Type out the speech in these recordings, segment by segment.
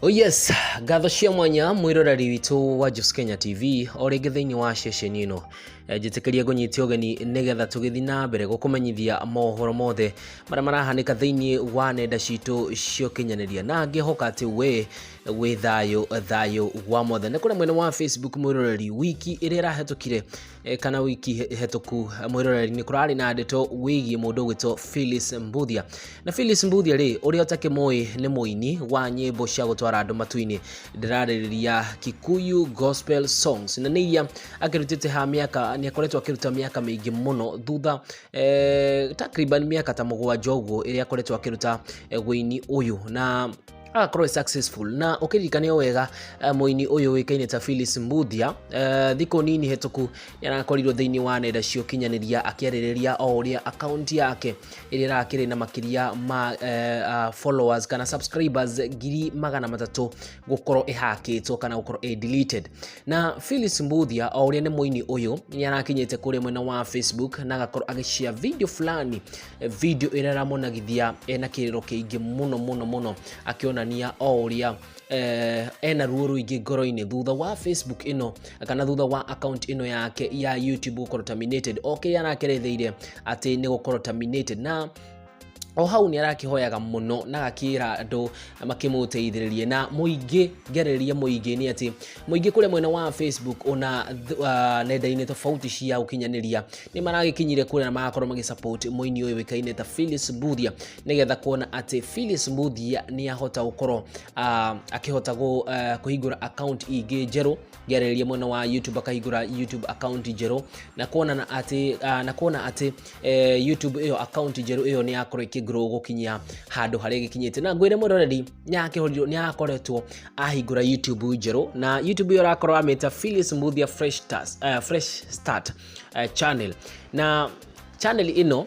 Oh yes, ngatho cia mwanya mwiroreri witũ wa Jos Kenya TV o rĩngĩ thĩinĩ wa ceceni ĩno. Njĩtĩkĩrie ngũnyite ũgeni nĩgetha tũgĩthiĩ na mbere gũkũmenyithia mohoro mothe marĩa marahanĩka thĩinĩ wa nenda citũ cia ũkinyanĩria, na ngĩhoka atĩ we wĩ thayũ thayũ wa mothe. Nĩ kũrĩa mwena wa Facebook mwĩroreri, wiki ĩrĩa ĩrahetũkire kana wiki hetũku mwĩroreri, nĩ kũrarĩ na ndeto wĩgiĩ mũndũ ũgwĩtwo Phyllis Mbuthia. Na Phyllis Mbuthia rĩ, ũrĩa ũtakĩmũĩ, nĩ mũini wa nyĩmbo cia gũtwara andũ matu-inĩ. Ndĩrarĩrĩria Kikuyu gospel songs, na nĩ iria akĩrutĩte ha mĩaka, nĩ akoretwo akĩruta mĩaka mĩingĩ mũno thutha, takriban mĩaka ta 7 ũguo ĩrĩa akoretwo akĩruta wĩini ũyũ na agakorwo successful. Na ũkĩririkane o wega, mũini ũyũ ũĩkaine ta Phyllis Mbuthia, thikũ nini hetũku nĩ arakorirwo thĩinĩ wa nenda cia ũkinyanĩria akĩarĩrĩria o ũrĩa account yake ĩrĩa ĩrakĩrĩ na makĩria ma followers kana subscribers 300,000 gũkorwo ĩhakĩtwo kana gũkorwo ĩ deleted. Na Phyllis Mbuthia, o ũrĩa nĩ mũini ũyũ, nĩ arakinyĩte kũrĩa mwena wa Facebook na agakorwo agĩshare video fulani, video ĩrĩa ĩramonagithia ena kĩrĩro kĩingĩ mũno mũno mũno, akĩonania o ũrĩa ena ruo rũingĩ ngoro-inĩ thutha wa Facebook ĩno kana thutha wa account ĩno yake ya YouTube gũkorwo terminated, o kĩrĩa arakeretheire atĩ nĩ gũkorwo terminated. Na o hau nĩ arakĩhoyaga mũno na agakĩra andũ makĩmũteithĩrĩrie na mũingĩ. Ngĩarĩrĩria mũingĩ, nĩ atĩ mũingĩ kũrĩa mwena wa Facebook ona nenda-inĩ tofauti cia ũkinyanĩria nĩ maragĩkinyire kũrĩa na magakorwo magĩsupport mũini ũyũ ũĩkaine ta Phyllis Mbuthia, nĩgetha kuona atĩ Phyllis Mbuthia nĩ ahota gũkorwo akĩhota kũhingũra account ingĩ njerũ. Ngĩarĩrĩria mwena wa YouTube, akahingũra YouTube account njerũ na kuona atĩ YouTube ĩyo, account njerũ ĩyo, nĩ yakorwo ĩkĩgrow gũkinyia handũ harĩa ĩgĩkinyĩte. Na ngwĩre mwĩroreri, nĩ arakoretwo ahingũra YouTube njerũ, na YouTube ĩyo arakorwo amĩta Phyllis Mbuthia Fresh Start channel. Na channel ĩno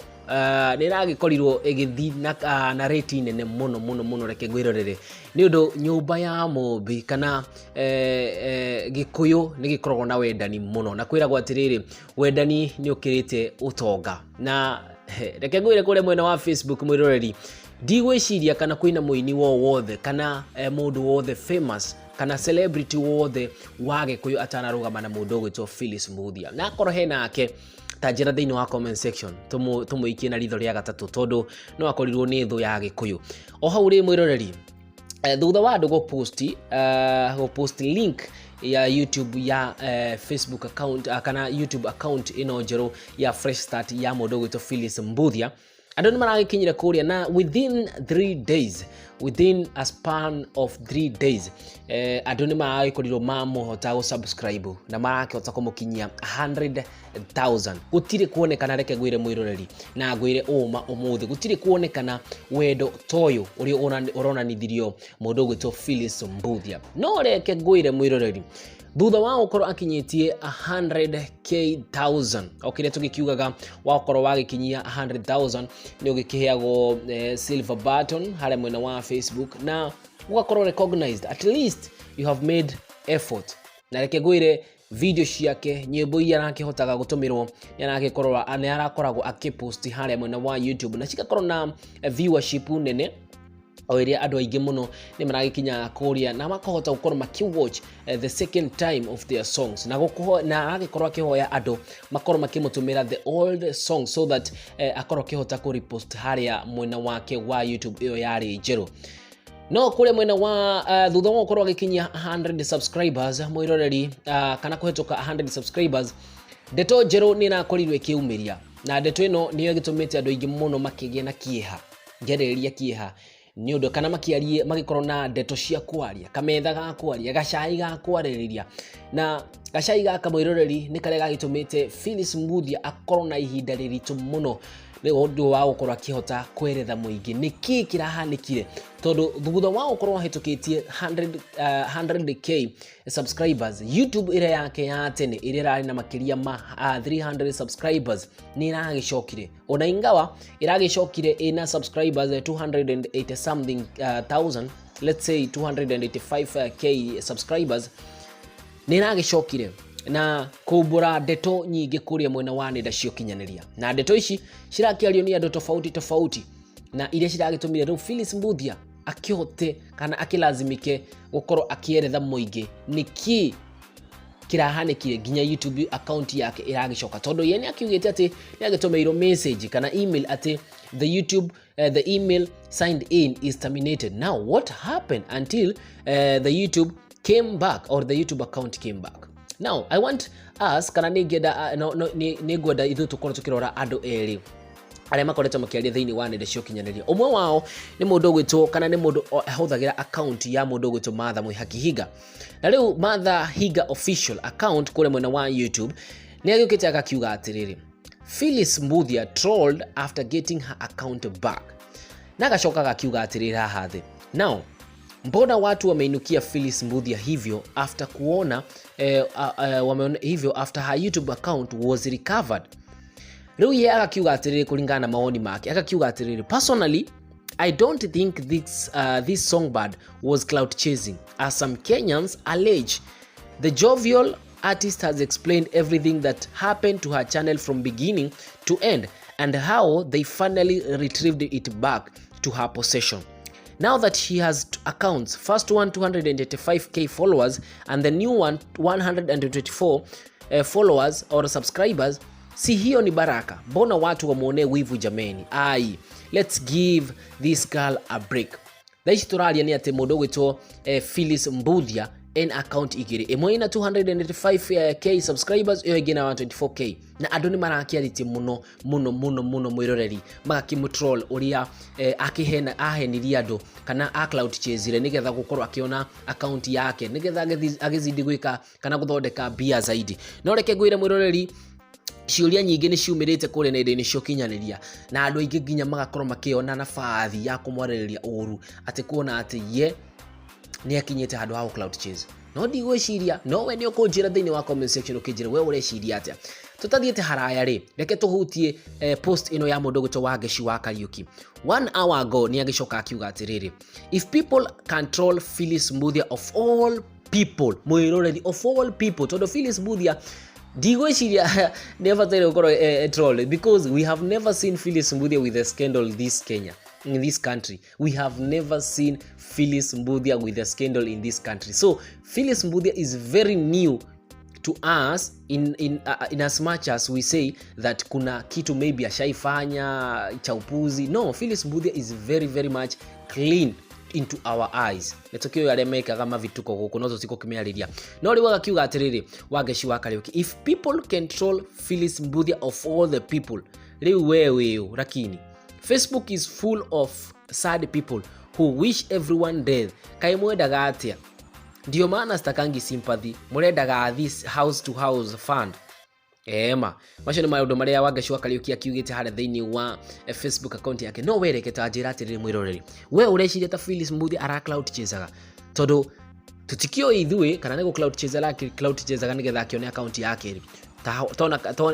nĩ ĩragĩkorirwo ĩgĩthiĩ na rate nene mũno mũno mũno. Reke ngwĩrorere, nĩ ũndũ nyũmba ya mũmbi kana Gĩkũyũ nĩ gĩkoragwo na wendani mũno, na kwĩragwo atĩrĩrĩ, wendani nĩ ũkĩrĩte ũtonga. Na reke ngwĩre, kũrĩa mwena wa Facebook mwĩroreri, ndigwĩciria kana kwĩna mũini wo wothe kana mũndũ wothe famous kana celebrity wothe wa Gĩkũyũ atanarũgama na mũndũ ũgwĩtwo Phyllis Mbuthia. Na akorwo hena ake, ta njĩra thĩinĩ wa comment section tũmũikie na ritho rĩa gatatũ, tondũ no akorirwo nĩ thũ ya Gĩkũyũ. O hau rĩ mwĩroreri, thutha wa andũ gũpost link ya YouTube ya Facebook account kana YouTube account ĩno njerũ ya Fresh Start ya mũndũ ũgwĩtwo Phyllis Mbuthia, andũ nĩ maragĩkinyire kũrĩa na within 3 days, within a span of 3 days, andũ nĩ maragĩkorirwo mamũhota gũ-subscribe na marakĩhota kũmũkinyia 100,000. Gũtirĩ kuonekana, reke ngwĩre mwĩroreri na ngwĩre ũma ũmũthĩ, gũtirĩ kuonekana wendo ta ũyũ ũrĩa ũronanithirio mũndũ ũgwĩtwo Phyllis Mbuthia. No reke ngwĩre mwĩroreri, thutha wa gũkorwo akinyĩtie 100K thousand, o kĩrĩa tũgĩkiugaga, wakorwo wagĩkinyia 100,000 nĩ ũgĩkĩheagwo silver button harĩa mwena wa Facebook na ũgakorwo recognized, at least you have made effort. Na reke ngwĩre, video ciake, nyĩmbo iria arakĩhotaga gũtũmĩrwo, nĩ arakoragwo akĩpost harĩa mwena wa YouTube na cigakorwo na viewership nene, o ĩrĩa andũ aingĩ mũno nĩ maragĩkinya kũrĩa na makahota gũkorwo makĩwatch the second time of their songs. Na agĩkorwo akĩhoya andũ makorwo makĩmũtũmĩra the old songs so that akorwo akĩhota kũ-repost harĩa mwena wake wa YouTube ĩyo yarĩ njerũ. No kũrĩa mwena wa thutha wa gũkorwo agĩkinyia 100 subscribers mwĩroreri, kana kũhetũka 100 subscribers, ndeto njerũ nĩ ĩrakorirwo ĩkĩumĩria, na ndeto ĩno nĩyo ĩgĩtũmĩte andũ aingĩ mũno makĩgĩa na kĩeha. Ngĩarĩrĩria kĩeha, nĩ ũndũ kana makĩarie, magĩkorwo na ndeto cia kwaria, kametha ga kwaria, gacai ga kwarĩrĩria. Na gacai gaka mwĩroreri, nĩ karĩa gagĩtũmĩte Phyllis Mbuthia akorwo na ihinda rĩritũ mũno nĩ ũndũ wa gũkorwo akĩhota kweretha mũingĩ nĩ kĩĩ kĩrahanĩkire, tondũ thutha wa gũkorwo ahĩtũkĩtie 100K subscribers, YouTube ĩrĩa yake ya tene ĩrĩa ĩrarĩ na makĩria ma 300 subscribers nĩ ĩragĩcokire, ona ingawa ĩragĩcokire ĩna subscribers 280 something thousand, let's say 285K subscribers, nĩ ĩragĩcokire na kumbũra ndeto nyingĩ kũrĩa mwena wa nenda cia ũkinyanĩria. Na ndeto ici cirakĩario nĩ andũ tofauti tofauti, na iria ciragĩtũmire rĩu Phyllis Mbuthia Akĩhote kana akĩlazimike gũkorwo akĩeretha mũingĩ nĩkĩ kĩrahanĩkire nginya YouTube account yake ĩragĩcoka, tondũ ye nĩ akiugĩte atĩ nĩ agĩtũmĩirwo message kana email atĩ the YouTube the email signed in is terminated. Now what happened until the YouTube came back or the YouTube account came back? Now I want us, kana nĩ ngĩenda no, no, nĩ ngwenda ithuĩ tũkorwo tũkĩrora andũ erĩ arĩa makoretwo makĩaria thĩinĩ wa nenda cia ũkinyanĩria. Ũmwe wao nĩ mũndũ ũgwĩtwo, kana nĩ mũndũ ahũthagĩra account ya mũndũ ũgwĩtwo Martha Mwĩhaki Hinga. Na rĩu Martha Hinga official account kũrĩa mwena wa YouTube nĩ agĩũkĩte agakiuga atĩrĩrĩ, "Phyllis Mbuthia trolled after getting her account back." Na agacoka agakiuga atĩrĩrĩ haha thĩ, "Now mbona watu wameinukia Phyllis Mbuthia hivyo after kuona wameona hivyo after her YouTube account was recovered?" Rĩu ye agakiuga atĩrĩrĩ, kũringana na mawoni make, agakiuga atĩrĩrĩ, "Personally, I don't think this songbird was clout chasing, as some Kenyans allege. The jovial artist has explained everything that happened to her channel from beginning to end and how they finally retrieved it back to her possession. Now that she has two accounts, first one 285K followers and the new one 124 followers or subscribers, si hiyo ni baraka? Mbona watu wamwonee wivu jameni? Ai, let's give this girl a break." Thaa ici tũraria nĩ atĩ mũndũ ũgwĩtwo Phyllis Mbuthia en account igĩrĩ, ĩmwe ĩna 285K subscribers, ĩyo ĩngĩ na 124K, na andũ nĩ marakĩarĩtie mũno mũno mũno mũno, mwĩroreri, magakĩmũtroll ũrĩa akĩhena ahenirie andũ kana a clout chasire nĩgetha gũkorwo akĩona account yake, nĩgetha agĩzidi gwĩka kana gũthondeka mbia zaidi. No reke ngwĩre, mwĩroreri, ciũria nyingĩ nĩ ciumĩrĩte kũrĩa nenda-inĩ cia ũkinyanĩria, na andũ aingĩ nginya magakorwo makĩona nabathi ya kũmwarĩrĩria ũru atĩ kuona atĩ ye nĩ akinyĩte handũ ha gũ clout chase. No ndigwĩciria, no we nĩ ũkũnjĩra thĩinĩ wa comment section, ũkĩnjĩra we ũreciria atĩa. Tũtathiĩte haraya rĩ, reke tũhutie post ĩno ya mũndũ ũgwĩtwo Wangeci wa Kariũki. One hour ago nĩ agĩcoka akiuga atĩrĩrĩ, "If people can troll Phyllis Mbuthia of all people," mwĩroreri, of all people, tondũ Phyllis Mbuthia ndigwĩciria nĩ abataire gũkorwo troll, because we have never seen Phyllis Mbuthia with a scandal this Kenya, in this country. We have never seen Phyllis Mbuthia with a scandal in this country. So Phyllis Mbuthia is very new to us in as much as we say that kuna kitu maybe ashaifanya cha upuzi. No, Phyllis Mbuthia is very very much clean into our eyes. Nĩtũkĩũĩ arĩa mekaga mavituko gũkũ, no tũtikũkĩmĩarĩria. No rĩu agakiuga atĩrĩrĩ, Wangeci wa Kariũki, "If people can troll Phyllis Mbuthia of all the people," rĩu we wĩũ, lakini "Facebook is full of sad people who wish everyone death. Kaĩ mwendaga atĩa? Ndio maana stakangi sympathy, mũrendaga this house to house fund." Ema macio nĩ maũndũ marĩa Wangeci wa Kariũki akiugĩte harĩa thĩinĩ wa Facebook account yake. No wereke ta njĩra atĩrĩrĩ, mwĩroreri, we ũreciria ta Phyllis Mbuthia ara clout chasaga? Tondũ tũtikĩũĩ ithuĩ kana nĩ gũ clout chase ara clout chasaga nĩgetha akĩone account yake rĩ.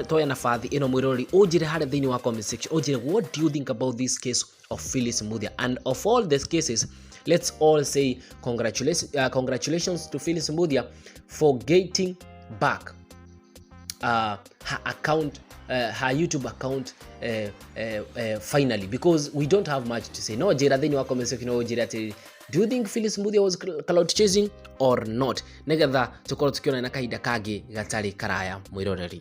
Toya nabathi ĩno, mwĩroreri, ũnjĩre harĩa thĩinĩ wa comment section, ũnjĩre what do you think about this case of Phyllis Mbuthia? And of all these cases, let's all say congratulations to Phyllis Mbuthia for getting back her account, her YouTube account finally, because we don't have much to say. No njĩra thĩinĩ wa comment section, no njĩra atĩ do you think Phyllis Mbuthia was clout chasing or not, nĩgetha tũkorwo tũkĩona na kahinda kangĩ gatarĩ karaya, mwĩroreri.